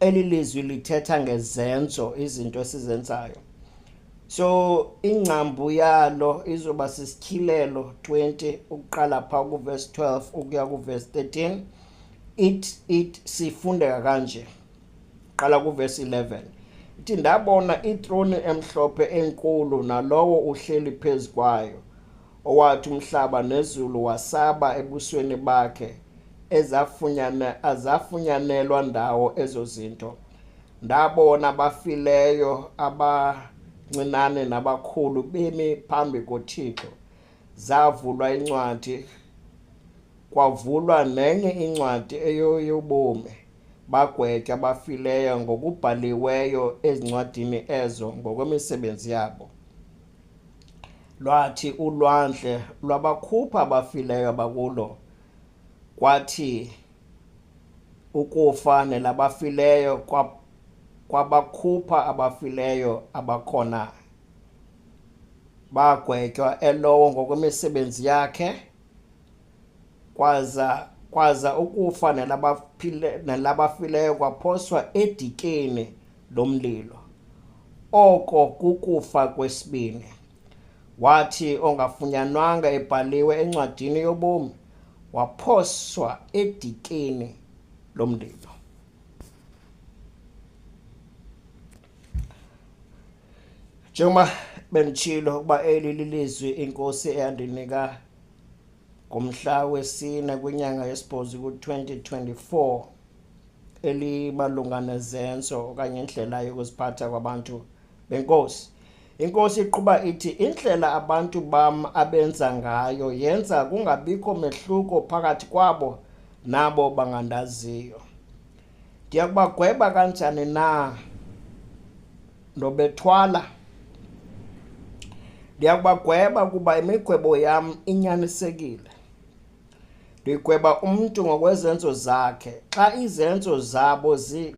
Eli lizwi lithetha ngezenzo, izinto esizenzayo. So ingcambu yalo izoba sisityhilelo 20 ukuqala pha kuverse 12 ukuya kuverse 13. It sifundeka kanje. Qala kuverse 11. Ithi ndabona itroni emhlophe enkulu nalowo uhleli phezu kwayo, owathi umhlaba nezulu wasaba ebusweni bakhe, ezafunyana azafunyanelwa ndawo ezo zinto. Ndabona abafileyo abancinane nabakhulu bemi phambi koThixo. Zavulwa incwadi, kwavulwa nenye incwadi eyoyobomi. Bagwetywa abafileyo ngokubhaliweyo ezincwadini ezo ngokwemisebenzi yabo. Lwathi ulwandle lwabakhupha abafileyo abakulo, kwathi ukufa nelabafileyo kwabakhupha abafileyo abakhona. Bagwetywa elowo ngokwemisebenzi yakhe, kwaza ukufa nelabafileyo kwaphoswa edikeni lomlilo. Oko kukufa kwesibini. Wathi ongafunyanwanga ebhaliwe encwadini yobomi waphoswa edikeni lomlilo. Njengoba benditshilo ukuba eli lilizwi iNkosi eyandinika ngomhla wesine kwinyanga yesibhozo ku-2024 elimalunga nezenzo okanye indlela yokuziphatha kwabantu benkosi. Inkosi iqhuba ithi indlela abantu bam abenza ngayo yenza kungabikho mehluko phakathi kwabo nabo bangandaziyo. Ndiya kubagweba kanjani na ndobethwala? Ndiya kubagweba kuba imigwebo yam inyanisekile. Ndigweba umntu ngokwezenzo zakhe. Xa izenzo zabo zi